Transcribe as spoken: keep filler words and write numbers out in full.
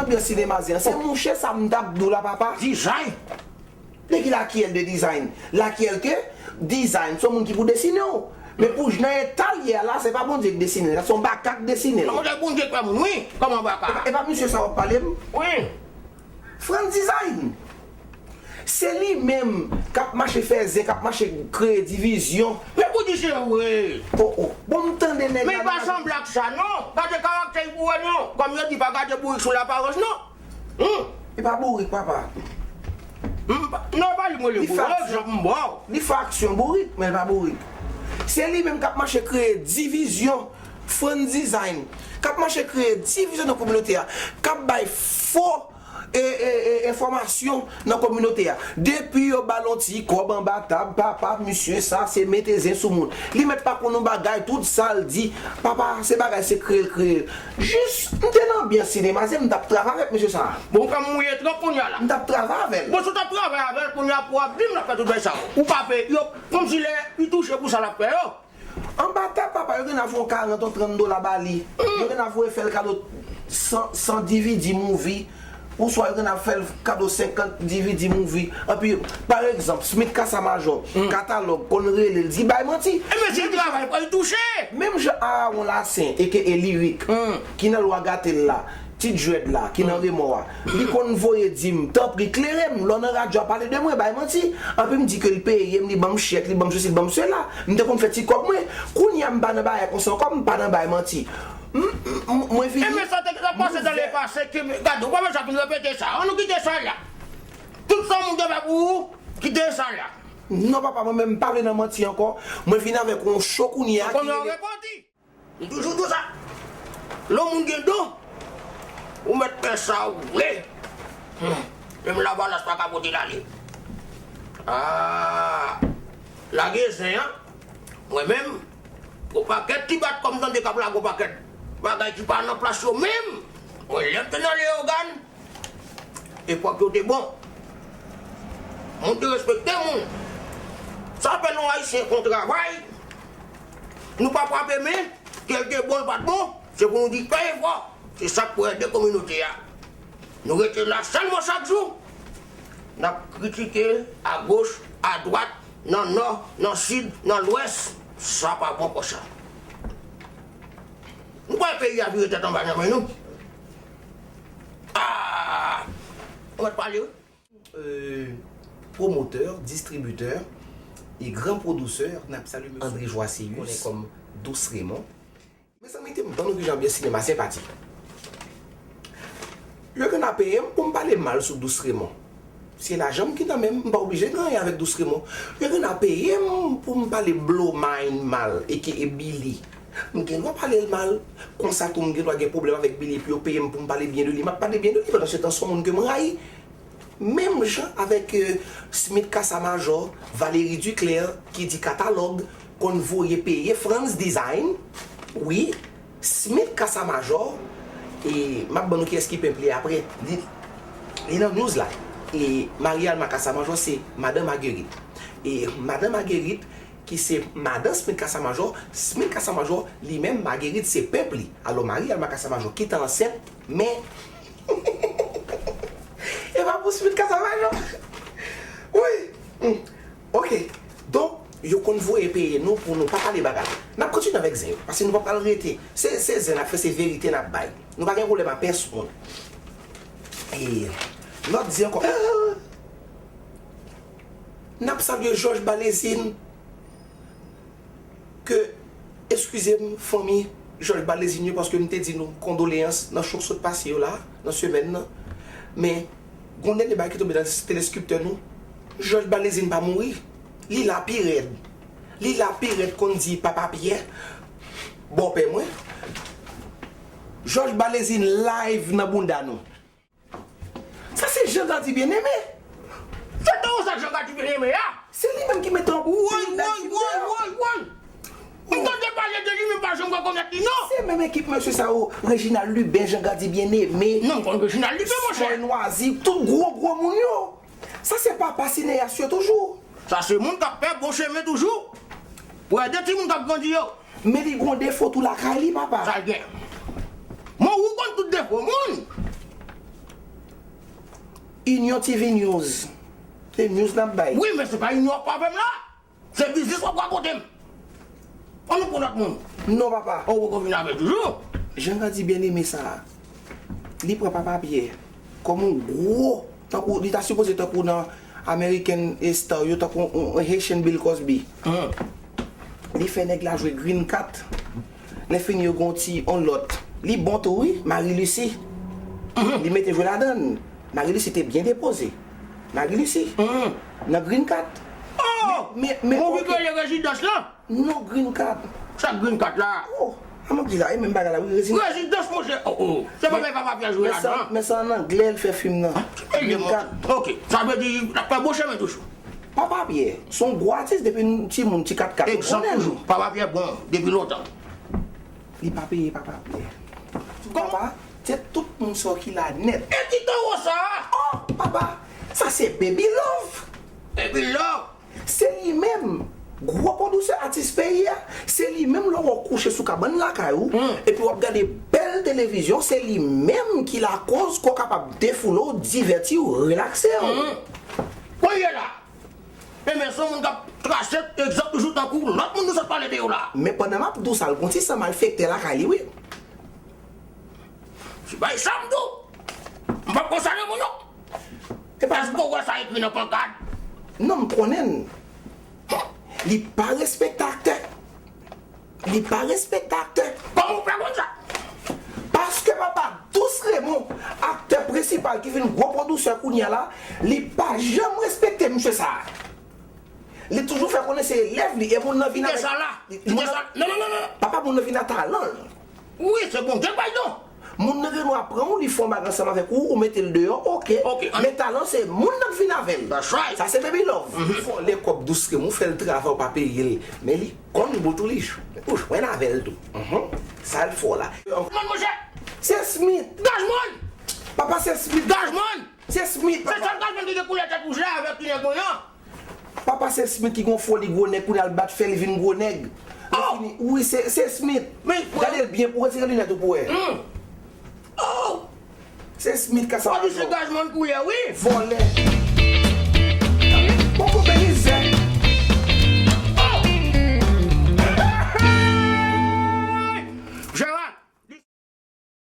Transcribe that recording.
Byen sinema zen an. Se mouche sa m t ap di w la, papa. Dizay. De ki lakyèl de design? Lakyèl ke design, se yon moun ki pou desine w. Men pou nan eta l ye a la, se pa Bondye k desine l, se yon baka k desine l. Kòman Bondye k fè moun, wi? Kòman baka? E pa, e pa misye sa w ap pale m? Wi. Frantz Design. Se li menm k ap mache fè zen, k ap mache kreye divizyon. Men pou di se vre. Oh, oh. Bon, m tande nèg la. Men pa sanble ak sa, non. Gade karaktè li pou wè, non. Kòm yo di, pa gade bourik sou laparans, non. Hmm. E pa bourik, papa. M pa, non, pa li mwen le bourik, egzanp m ba w. Li fè aksyon bourik, men l pa bourik. Se li menm k ap mache kreye divizyon, Frantz Design. K ap mache kreye divizyon nan kominote a. K ap bay fo e, e, e, enfòmasyon nan kominote a. Depi yo ba l yon ti kòb anba tab, papa, misye sa se mete zen sou moun. Li mèt pa konn yon bagay, tout sa l di, papa, se bagay se kreye l kreye l. Jis, m te nan anbyans sinema zen, m t ap travay avèk mesye sa a. Bon, ou ka mouye twòp kounye a la. M t ap travay avè l. Bon, si w t ap travay avè l, kounye a pou w ap di m l ap fè tout bagay sa yo. Ou pa pe, yo, kòmsi lè li touche pou sa l ap fè yo. Anba tab, papa, yo genlè voye karant ou trant dola ba li. Yo genlè voye fè l kado san, san D V D movie. Oswa yo genlè fè l kado senkant D V D movie. Anpi, pa egzanp, Smith Casamajò, katalòg, konn rele l, di bay manti. Ebyen, se travay pa l touche. Menm jan Aaron Lassen, aka Lyric, ki nan lwa gate l la, ti dread la, ki nan remò a, li konn voye di m, tanpri, klere m, lè w nan radyo a pale de mwen, bay manti. Anpi m di ke l peye m, li ban m chèk, li ban m sesi, li ban m sela. M te konn fè ti kòb mwen. Kounye a m pa nan bagay konsa ankò, m pa nan bay manti. M, m, m, mwen vini. Ebyen, sa te gentan pase nan lepase, ke, gade, ou pa bezwen vin repete sa. Ann nou kite sa la. Tout sa moun te fè pou ou, kite sa la. Non, papa, mwen menm m pa vle nan manti ankò. Mwen vin avèk yon cho kounye a. Ou konnen ki rele repoti. M toujou di w sa. Lè yon moun gen don, ou mèt fè sa ou vle. Hmm. Menm lavalas pa ka pote l ale. Ah, lage zen an. Mwen menm, gon pakèt ti bat kò m tande k ap lage yon pakèt bagay ki pa nan plas yo menm. Mwen, lè m te nan Leyogàn, epòk yo te bon. Moun te respekte moun. Sa fè nou Ayisyen kon travay. Nou pa frape men, ke l te bon, l pa t bon, se pou nou di fè efò. Se sa k pou ede kominote a. Nou rete la sèlman chak jou. N ap kritike agoch, adwat, nan nò, nan sid, nan lwès. Sa pa bon konsa. Nou pa wè peyi a vire tèt anba nan men nou. Ah! Ou mèt pale, wi. Euh, promoteur, distributeur et grand producteur, n ap salye mesye André Joacius, konnen kòm Dous Raymond. Mezanmi, te m ban nou kijan byen sinema senpati. Yo genlè peye m pou m pale mal sou Dous Raymond. Se lajan m ki nan men m, m pa oblije gen anyen avèk Dous Raymond. Yo genlè peye m pou m pale Blow Mind mal, aka Billy. M gen dwa pale l mal. Konsa tou, m gen dwa gen pwoblèm avèk Billy, epi yo peye m pou m pale byen de li. M ap pale byen de li, pandan se tan, se yon moun ke m rayi. Menm jan avèk, euh, Smith Casamajò, Valérie Duclair, ki di katalòg, konn voye peye Frantz Design, wi, Smith Casamajò, e m ap ban nou kiyès ki pimp li apre, li, li nan news la. E Marie Alma Casamajò se madan Marguerite. E madan Marguerite, ki se madan Smith Casamajò, Smith Casamajò, li menm, Marguerite se pimp li. Alò, Marie Alma Casamajò ki te ansent, men E pa pou Smith Casamajò. Wi. Hmm. Ok. Donk, yo konn voye peye nou pou nou pa pale bagay. N ap kontinye avèk zen yo, paske nou pa pral rete. Se, se zen n ap fè, se verite n ap bay. Nou pa gen pwoblèm ak pèsonn. E, lòt zen ankò. N ap salye Jòj Balezin. Ke, eskize m, fanmi Jòj Balezin yo, paske m te di nou kondoleyans nan chòk sot pase yo la, nan semèn nan. Men, gon dènye bagay ki tonbe nan teleskiptè nou, Jòj Balezin pa mouri. Li la pi rèd. Li la pi rèd, konn di Papa Pyè, bòpè mwen. Jòj Balezin live nan bounda nou. Sa se Jean Gardy Bien-Aimé. Fè tan sa Jean Gardy Bien-Aimé a. Se li menm ki mete yon pil bèl film deyò. Woy, woy, woy, woy. M tande pale de li, men m pa janm rekonèt li, non. Se menm ekip mesye sa yo, Reginald Lubin, Jean Gardy Bien-Aimé. Non, m konn Reginald Lubin, monchè. Foy Nwazip, tout gwo, gwo moun yo. Sa se papa sineyas yo toujou. Sa se moun k ap fè bon chemen toujou. Pou ede timoun k ap grandi yo. Men li gon defo tou lakay li, papa. Sa l gen. Mon ou konn tout defo moun. Union T V News. Se news n ap bay. Wi, men se pa Union w ap avè m la. Se biznis w ap rakonte m. Ann nou pran lòt moun. Non, papa. Ou poko vin avè toujou. Jan Grandi Byeneme sa a, li pran Papa Pyè kòm yon gwo, tankou, li ta sipoze tankou nan American Star yo, tankou yon, yon Haitian Bill Cosby. Li fè nèg la jwe Green Cat. Lè fini yo gon ti on lòt. Li bon tou wi, Marie Lucie. Li mete jwe ladann. Marie Lucie te byen depoze. Marie Lucie. Nan Green Cat. Oh! Men, men, Ou ok. Vin rele rezidans lan? Non, Green Cat. Sa Green Cat la? Oh, a m ap di la, e menm bagay la wi, rezidans. Rezidans, monchè. Oh, oh. Se pa men Papa Pyè jwe Men sa, ladan. Men sa an anglè, l fè fim nan. Green Cat. Ok. Sa vle di, l ap fè bon chemen toujou. Papa Pyè, se yon gwo atis depi n timoun, ti katkat. Egzanp toujou. Papa Pyè bon, depi lontan. Li pa peye Papa Pyè. Papa, se tout moun sa ki la nèt. E ki tawo sa? Oh, papa, sa se Baby Love. Baby Love. Se li menm, gwo pwodisè atis peyi a. Se li menm lè w kouche sou kabann lakay ou, epi w ap gade bèl televizyon, se li menm ki lakoz ke w kapab defoule w, divèti w, relakse w. Kounye la, e men se yon moun k ap trase egzanp toujou tankou lòt moun nou sot pale de yo la. Men pandan m ap di w sa, l gon ti san malfektè lakay li wi. Se bay sa m di w. M p ap konn sa nan moun non. Èske w wè sa ekri nan pankat? Non, m konnen l. Li pa respekte aktè. Li pa respekte aktè. Kòman w fè konn sa? Paske papa, Dous Remon, aktè prensipal ki vin gwo pwodisè kounye a la, li pa janm respekte misye sa. Li toujou fè konnen se elèv li, e moun nan vin Kite avèk sa la. li- Kite moun sa. nan- Non, non, non, non. Papa, moun nan vin a talan l. Wi, se Bondye k bay don. Moun nan gen dwa pran w, li fè yon bagay ansanm avèk ou, ou mete l deyò, oke. Oke, an- Men talan se moun nan k vin avè l. That's right. Sa se Baby Love. Fò lè kòb Dous Remon, ou fè l travay, ou pa peye l. Men li konn bout ou li. Ou jwenn avè l tou. Mhm. Sa l fè w la. Gazman, monchè. Se Smith. Gazman. Papa, se Smith. Gazman. Se Smith, Se papa. sèl Gazman ki gen koulè tèt wouj la avèk ki nèg mwen an. Papa, se Smith ki gon foli gwo nèg, kounye a l bat fè li vin gwo nèg. Lè Oh! Fini, wi, se, se Smith. Men, Gade l byen pou retire linèt ou pou wè. Oh! Se Smith ka sa. Ou di se Gazman koulè, wi. Vòlè.